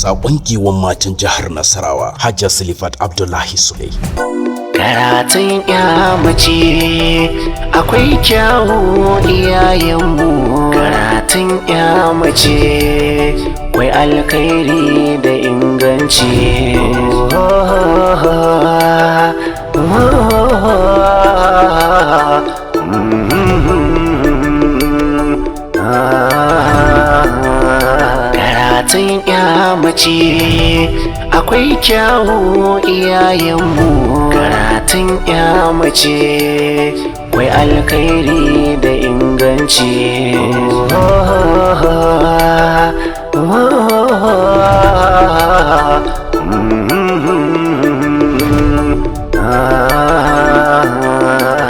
Sakon giwon matan jihar Nasarawa, Hajja Silifat Abdullahi Sule. Karatun ya mace akwai kyawu iyayenmu. Karatun ya mace kwai alkhairi da inganci. Karatun ya mace akwai kyawu iyayenmu. Karatun ya mace kwai alkhairi da inganci.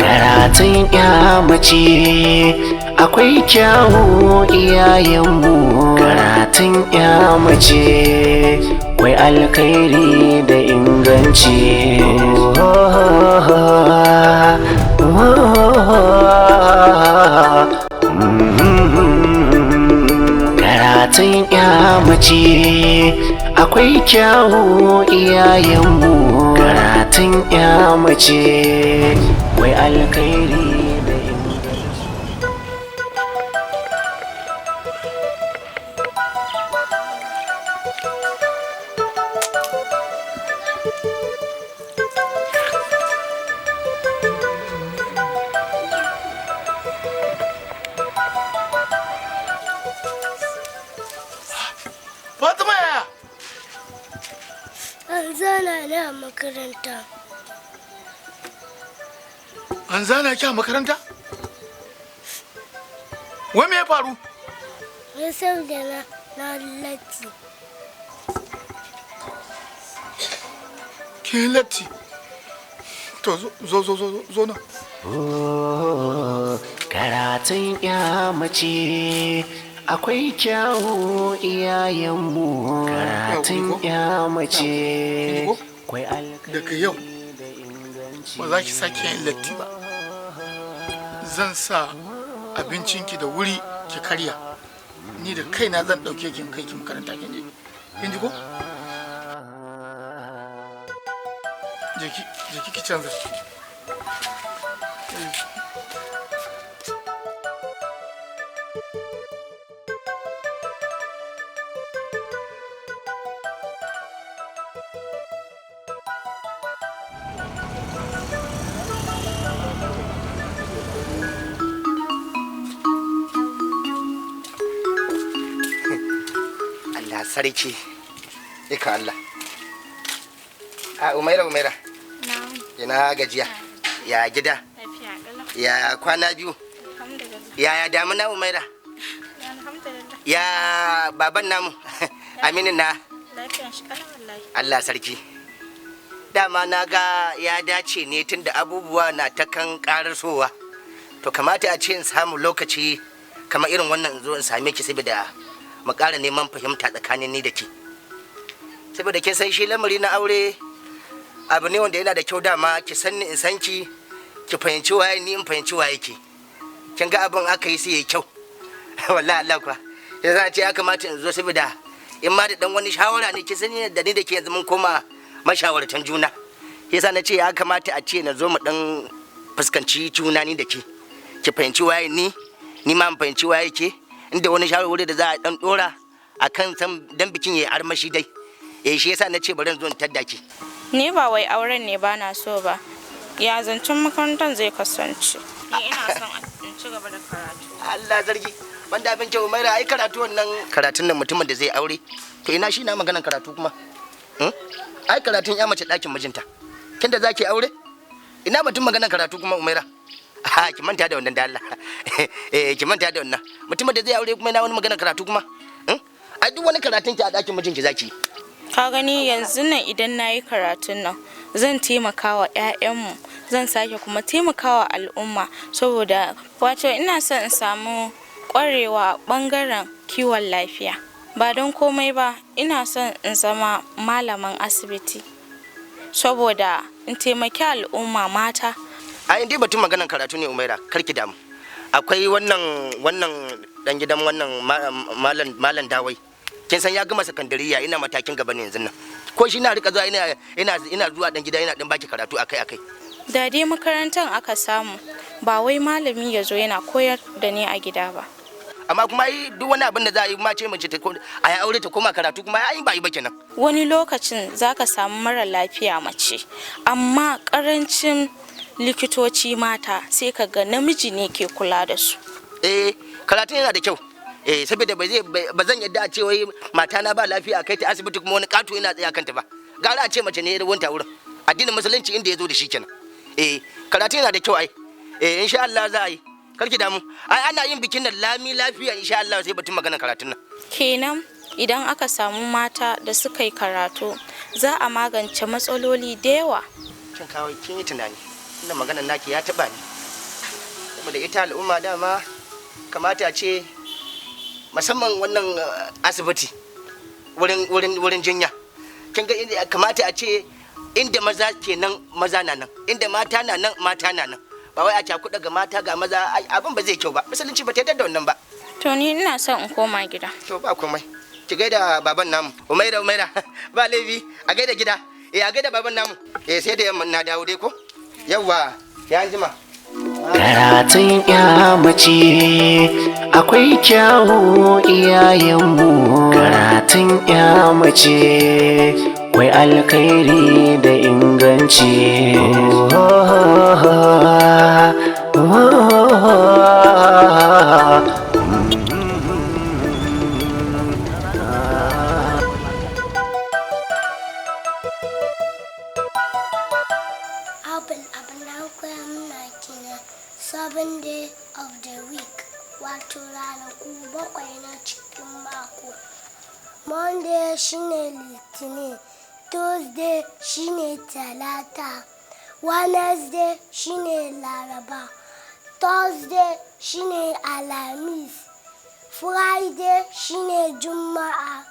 Karatun ya mace akwai kyawu iyayenmu. Karatun ya mace kwai alkhairi da inganci. Karatun ya mace akwai kyawu iyayenmu. Karatun ya mace kwai alkhairi da inganci. Fatima yaya? An zana ni a makaranta. An zana ki a makaranta? Wai me ya faru? Wai saboda na latti. Kin yi latti. To zo zo zo zo zo nan. Oh, karatun ya mace akwai kyawu iyayenmu. Karatun ya mace kwai Daga yau alkhairi da inganci. ba za ki sake yin latti ba. Zan sa abincinki da wuri ki karya. Ni da kaina zan ɗauke ki in kai ki makaranta, kin ji? Kin ji ko? Je ki, je ki ki canza. Allah sarki, ika Allah. A Umaira, Umaira, ina gajiya? Ya gida? Lafiya ƙalau. Ya kwana biyu? Alhamdulillah. Ya damuna, Umaira? Alhamdulillah. Ya baban namu, Aminu na? Lafiyan shi ƙalau wallahi. Allah sarki. Dama na ga ya dace ne tunda abubuwa na ta kan karasowa, to kamata a ce in samu lokaci kamar irin wannan in zo in same ki, saboda mu ƙara neman fahimta tsakanin ni da ke, saboda kin san shi lamari na aure abu ne wanda yana da kyau. Dama ki san ni in san ki, ki fahimci waye ni in fahimci waye ki. Kin ga abin aka yi sai yayi kyau, wallahi. Allah kuwa ya za a ce ya kamata in zo, saboda in ma da dan wani shawara ne. Ki sani da ni da ke yanzu mun koma mashawartan juna, yasa na ce ya kamata a ce na zo mu dan fuskanci juna ni da ke, ki fahimci waye ni, ni ma in fahimci waye ke, inda wani shawarwari da za a dan dora akan san dan bikin yayi armashi dai. Eh, shi yasa na ce bari in zo in tadda ki. Ni ba wai auren ne ba na so ba. Ya zancen makarantar zai kasance? Ni ina son in ci gaba da karatu. Allah zargi, wanda abin kyau Umaira, ai karatu wannan karatun nan, mutumin da zai aure to ina shi na maganan karatu kuma? Hmm? Ai karatun ya mace ɗakin mijinta. Tunda zaki aure, ina batun maganan karatu kuma, Umaira? Ha, ki manta da wannan da Allah. Eh, ki manta da wannan. Mutumin da zai aure kuma ina wani maganan karatu kuma? Hmm? Ai duk wani karatun ki a ɗakin mijinki zaki yi. Ka gani yanzu nan idan na yi karatun nan zan taimaka wa 'ya'yanmu, zan sake kuma taimakawa al'umma, saboda wato ina son in samu ƙwarewa ɓangaren kiwon lafiya. Ba don komai ba, ina son in zama malaman asibiti saboda in taimaki al'umma mata. A dai batun maganan karatu ne, Umaira, karki damu. Akwai wannan dan gidan wannan malam Dawai. Kin san ya gama sakandariya, ina matakin gaba ne yanzu nan. Ko shi na rika zuwa, ina zuwa dan gida, ina dan baki karatu akai akai. Da dai makarantar aka samu, ba wai malami ya zo yana koyar da ni a gida ba. Amma kuma ai duk wani abin da za a yi ma ce mace ta a yi aure ta koma karatu kuma ai ba yi ba kenan. Wani lokacin za ka samu mara lafiya mace, amma karancin likitoci mata, sai ka ga namiji ne ke kula da su. Eh, karatun yana da kyau. Eh, saboda ba zai ba zan yadda a ce wai mata na ba lafiya a kai ta asibiti kuma wani kato yana tsaya kanta ba. Gara a ce mace ne ya wanta wurin. Addinin Musulunci inda ya zo da shi kenan. Eh, karatun yana da kyau ai. Eh, insha Allah za a yi. Karki damu. Ai ana yin bikin nan lami lafiya insha Allah, sai batun maganar karatun nan. Kenan idan aka samu mata da suka yi karatu, za a magance matsaloli da yawa. Kin kawo kin yi tunani. Wannan maganar naki ya taba ni. Saboda ita al'umma dama kamata a ce musamman wannan asibiti, wurin jinya. Kin ga inda kamata a ce inda maza ke nan maza na nan, inda mata na nan mata na nan. Ba wai a cakuɗa ga mata ga maza, ai abin ba zai kyau ba. Musulunci ba ta yarda da wannan ba. To, ni ina son in koma gida. To, ba komai. Ki gaida baban namu. Umaira, Umaira, ba laifi, a gaida gida. Eh, a gaida baban namu. Eh, sai da yamma na dawo dai ko? Yawwa, sai an jima. Karatun ya mace akwai kyawu iyayenmu. Karatun ya mace kwai alkhairi da inganci. Oh, oh, oh, oh. Apple, abin da an koya mana kenan, 7 day of the week, wato ranaku 7 na cikin mako. Monday shine Litinin, Tuesday shine Talata, Wednesday shine Laraba, Thursday shine Alhamis, Friday shine Juma'a,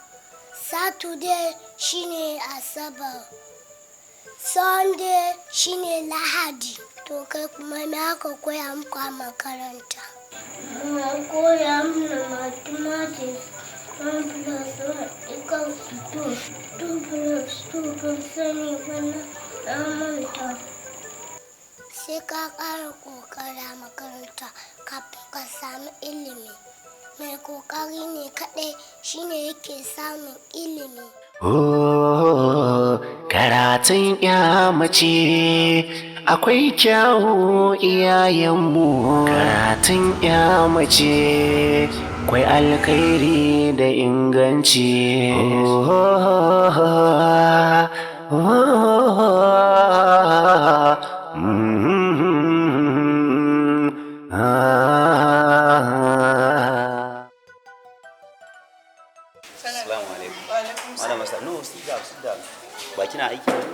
Saturday shine Asabar, Sunday shine Lahadi. To, kai kuma me aka koya muku a makaranta? Ana koya mana mathematics. 1 plus 1 equals to 2. 2 plus 2, ban sani ba, na manta. Sai ka ƙara ƙoƙari a makaranta kafin ka sami ilimi. Mai ƙoƙari ne kaɗai shine yake samun ilimi. Oh, karatun ya mace akwai kyawu iyayenmu. Karatun ya mace kwai alkhairi da inganci. Oh, oh, oh, oh, ah. Assalamu alaikum. Malama sa, no, sit down, sit down. Ba kina aiki ba ne?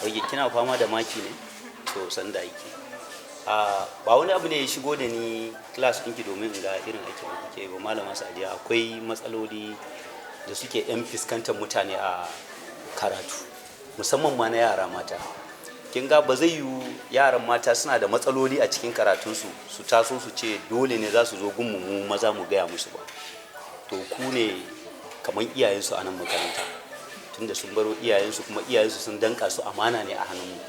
Oke, kina fama da maki ne? To, san da aiki. Ah, ba wani abu ne ya shigo da ni class ɗinki domin in ga irin aikin da kuke yi ba, Malama Sadiya. Akwai matsaloli da suke ɗan fuskantar mutane a karatu, musamman ma na yara mata. Kin ga ba zai yiwu yaran mata suna da matsaloli a cikin karatunsu su taso su ce dole ne za su zo gunmu mu maza mu gaya musu ba. To, ku ne kamar iyayensu a nan makaranta, tunda sun baro iyayensu kuma iyayensu sun danka su amana ne a hannunmu.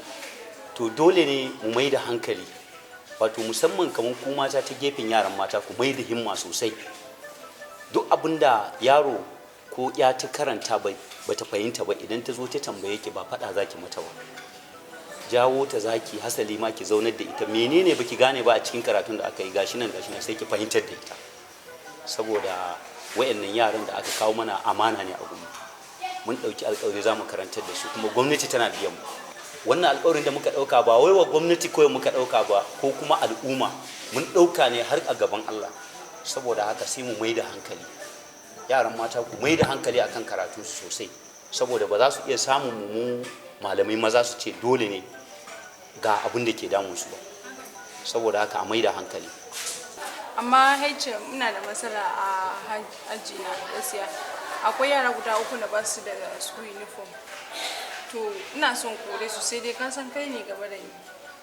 To, dole ne mu mai da hankali, wato musamman kamar ku mata, ta gefen yaran mata, ku mai da himma sosai. Duk abin da yaro ko ya ta karanta ba ta fahimta ba, idan ta zo ta tambaye ki, ba faɗa zaki mata ba, jawo ta zaki, hasali ma ki zaunar da ita: menene baki gane ba a cikin karatun da aka yi? Gashi nan, gashi nan, sai ki fahimtar da ita, saboda wayannan yaran da aka kawo mana amana ne a gumu. Mun ɗauki alƙawari za mu karantar da su, kuma gwamnati tana biyan mu. Wannan alƙawarin da muka ɗauka ba wai wa gwamnati kawai muka ɗauka ba ko kuma al'umma, mun ɗauka ne har a gaban Allah. Saboda haka sai mu mai da hankali. Yaran mata, ku mai da hankali akan karatu sosai, saboda ba za su iya samun mu malamai maza su ce dole ne ga abin da ke damun su ba. Saboda haka a mai da hankali. Amma haice muna da matsala a aji na gaskiya. Akwai yara guda uku da ba su da school uniform. To, ina son kore su, sai dai ka san kai ne gaba da ni,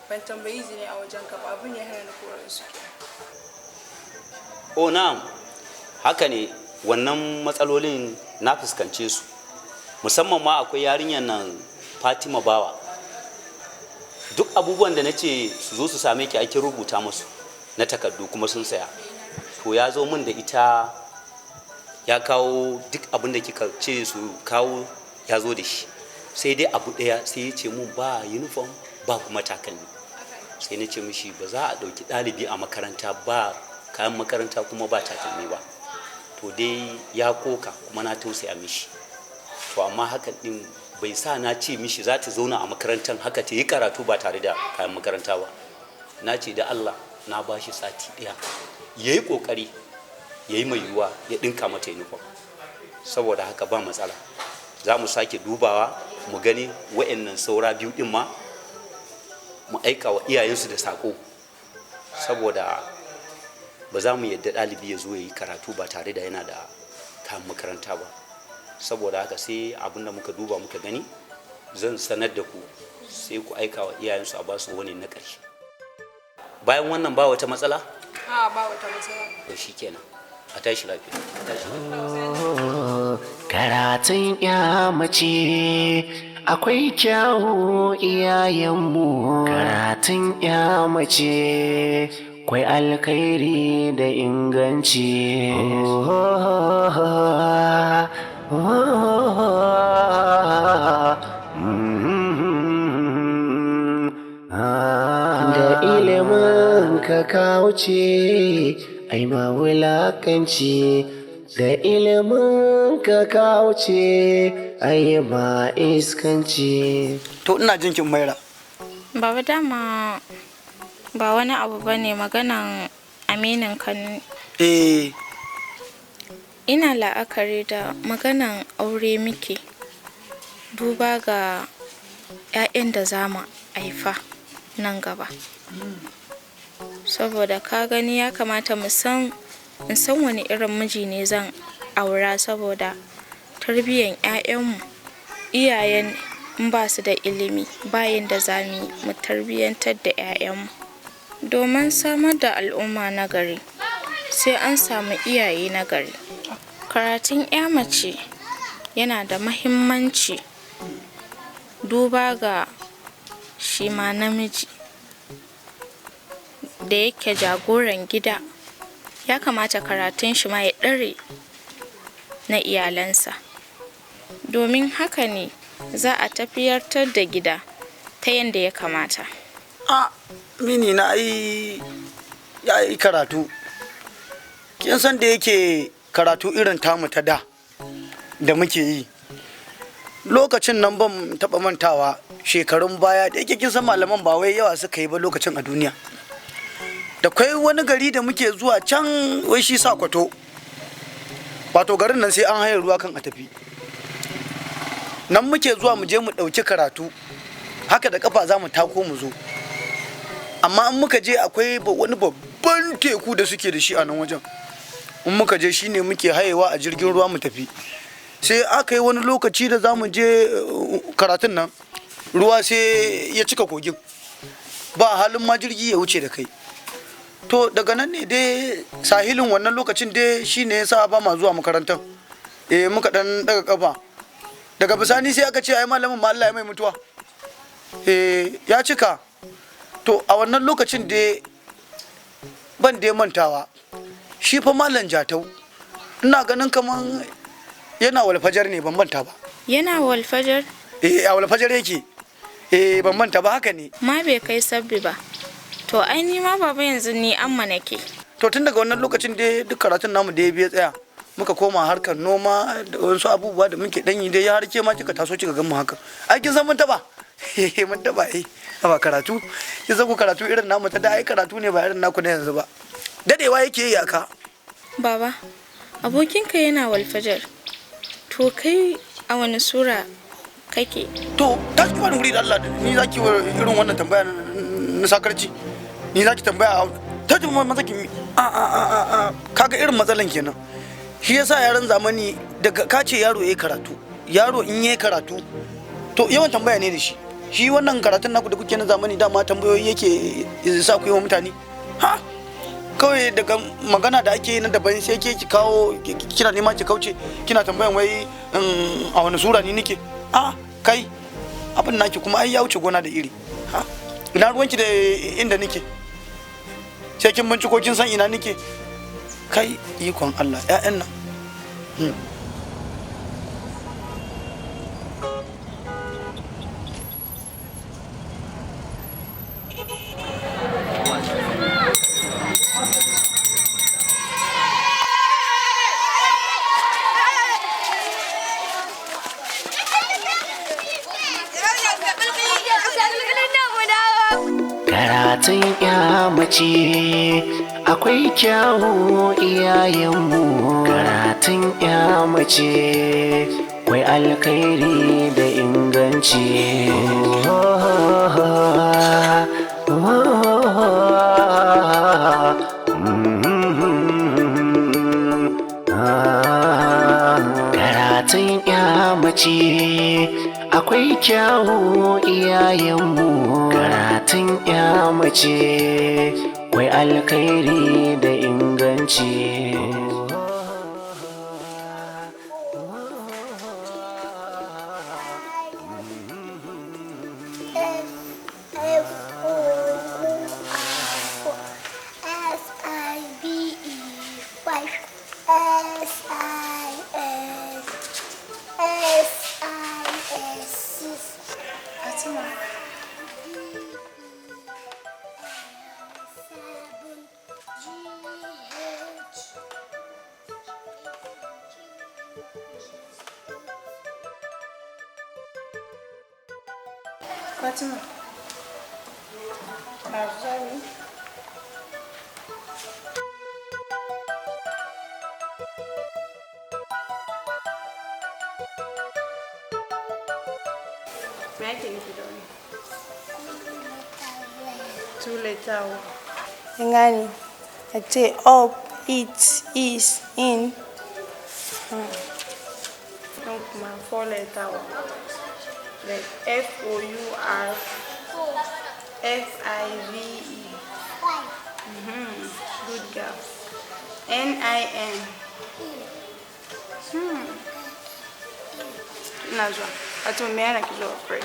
ban tambayi izini a wajen ka ba. Abin ya hana ni koren su. Oh, na'am, haka ne. Wannan matsalolin na fuskance su, musamman ma akwai yarinyar nan Fatima Bawa. Duk abubuwan da na ce su zo su same ki ake rubuta musu na takardu kuma sun saya. To ya zo min da ita, ya kawo duk abin da kika ce su kawo, ya zo da shi. Sai dai abu ɗaya, sai ya ce mun ba uniform ba kuma takalmi. Sai na ce mishi ba za a ɗauki ɗalibi a makaranta ba kayan makaranta kuma ba takalmi ba. To dai ya koka kuma na tausaya mishi. To amma hakan ɗin bai sa na ce mishi za ta zauna a makarantar haka ta yi karatu ba tare da kayan makaranta ba. Na ce da Allah na ba shi sati ɗaya ya yi ƙoƙari ya yi mai yiwuwa ya ɗinka mata uniform. Saboda haka ba matsala, za mu sake dubawa mu gani wa'annan saura biyu ɗin ma mu aika wa iyayensu da saƙo, saboda ba za mu yadda ɗalibi ya zo ya yi karatu ba tare da yana da kayan makaranta ba. Saboda haka sai abin da muka duba muka gani zan sanar da ku, sai ku aika wa iyayensu a basu wani na ƙarshe. Bayan wannan ba wata matsala? A, ba wata matsala. To shikenan, a tashi lafiya. Karatun ya mace akwai kyawu iyayenmu. Karatun ya mace kwai alkhairi da inganci. Da ilimin ka kauce ai ma wulakanci, da ilimin ka kauce ai ma iskanci. To ina jin kin Maira. Baba, dama ba wani abu bane, maganan aminin ka ne. Eh. Ina la'akari da maganan aure muke, duba ga 'ya'yan da za mu haifa nan gaba. Saboda ka gani ya kamata mu san, in san wani irin miji ne zan aura, saboda tarbiyyan 'ya'yanmu. Iyayen in ba su da ilimi, bayan da za mu yi mu tarbiyyantar da 'ya'yanmu. Domin samar da al'umma na gari sai an samu iyaye na gari. Karatun 'ya mace yana da mahimmanci, duba ga shi ma namiji da yake jagoran gida, ya kamata karatun shi ma ya ɗare na iyalansa, domin haka ne za a tafiyartar da gida ta yadda ya kamata. A mini na ai ya yi karatu. Kin san da yake karatu irin tamu ta da da muke yi lokacin nan, ban taɓa mantawa shekarun baya, da yake kin san malaman ba wai yawa suka yi ba lokacin a duniya. Da kwai wani gari da muke zuwa can, wai shi sa kwato, wato garin nan sai an haye ruwa kan a tafi. Nan muke zuwa mu je mu ɗauki karatu, haka da kafa za mu tako mu zo. Amma in muka je akwai wani babban teku da suke da shi a nan wajen. In muka je shine muke hayewa a jirgin ruwa mu tafi. Sai aka yi wani lokaci da za mu je karatun nan, ruwa sai ya cika kogin, ba halin ma jirgi ya wuce da kai. To daga nan ne dai sahilin wannan lokacin dai shine ya sa ba ma zuwa makarantar. Eh, muka dan daga kafa. Daga bisani sai aka ce ai malamin ma Allah ya mai mutuwa, eh, ya cika. To a wannan lokacin dai ban dai mantawa, shi fa malam Jatau ina ganin kaman yana Walfajar ne, ban manta ba. Yana Walfajar? Eh, a Walfajar yake. Eh, ban manta ba, haka ne. Ma bai kai sabbi ba. To ai ni ma baba yanzu ni amma nake. To tun daga wannan lokacin dai duk karatun namu da ya biya tsaya, muka koma harkar noma da wasu abubuwa da muke danyi dai, har ke ma kika taso kika gan mu haka. Ai kin san mun taba, mun taba. Eh, ba karatu, kin san ku karatu irin namu ta da ai karatu ne ba irin naku na yanzu ba, dadewa yake yi aka. Baba, abokinka yana Walfajar. To kai a wani sura kake? To ta ki wani wuri da Allah, ni zaki wa irin wannan tambaya na sakarci? Ni zaki tambaya? Ta ji maza ki a a a a a, kaga irin matsalan kenan. Shi yasa yaran zamani daga ka ce yaro yayi karatu, yaro in yayi karatu to yawan tambaya ne da shi. Shi wannan karatun naku da kuke na zamani, dama tambayoyi yake sa ku yi wa mutane. Ha. Kawai daga magana da ake yi na daban sai ke ki kawo kina nema ki kauce, kina tambayan wai a wani sura ni nike. A kai abin naki kuma ai ya wuce gona da iri. Ha, ina ruwanki da inda nike? Sai kin binciko kin san ina nike? Kai, ikon Allah, ƴaƴan nan. Karatun ya mace akwai kyawu iyayenmu. Karatun ya mace kwai alkhairi da inganci. Karatun ya mace akwai kyawu iyayenmu. Karatun ya mace kwai alkhairi da inganci. F F O U R 4 S I B E 5 S I S S I S 6 Fatima. 7 G H. Fatima. Sorry. Me ake nufi da wani? Two letter word. Kin gane? A ce up, it, is, in. Nan kuma four letter word. Like F O U R F I V E. 5 Good girl. N I N. Ina zuwa. Fatima, me yana ki zuwa pray?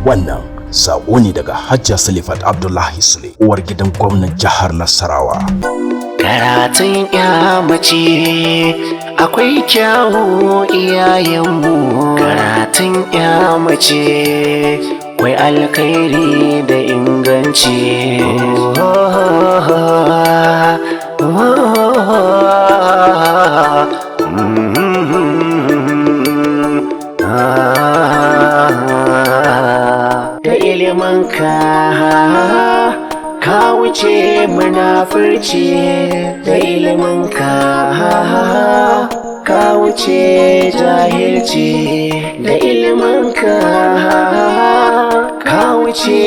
Wannan sako ne daga Hajja Silifat Abdullahi Sule, uwar gidan gwamnan jihar Nasarawa. Karatun ya mace akwai kyawu iyayenmu. Karatun ya mace kwai alkhairi da inganci. Da iliminka ka wuce munafurci, da iliminka ka wuce jahilci, da iliminka ka wuce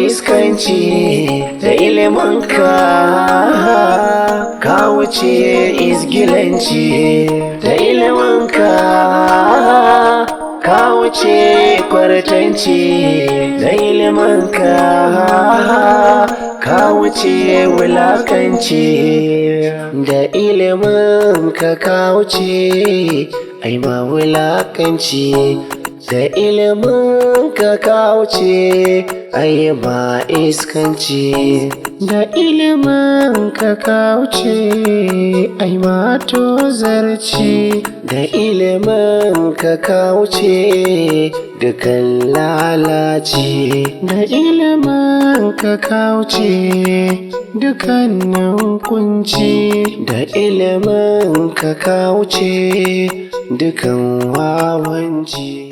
iskanci, da iliminka ka wuce izgilanci, da iliminka ka wuce kwartanci, da iliminka ka wuce wulakanci, da iliminka ka wuce ai ma wulakanci. Da ilimin ka kauce ai ma iskanci. Da ilimin ka kauce ai ma tozarci. Da ilimin ka kauce dukan lalaci. Da ilimin ka kauce dukkanin kunci. Da ilimin ka kauce dukan wawanci.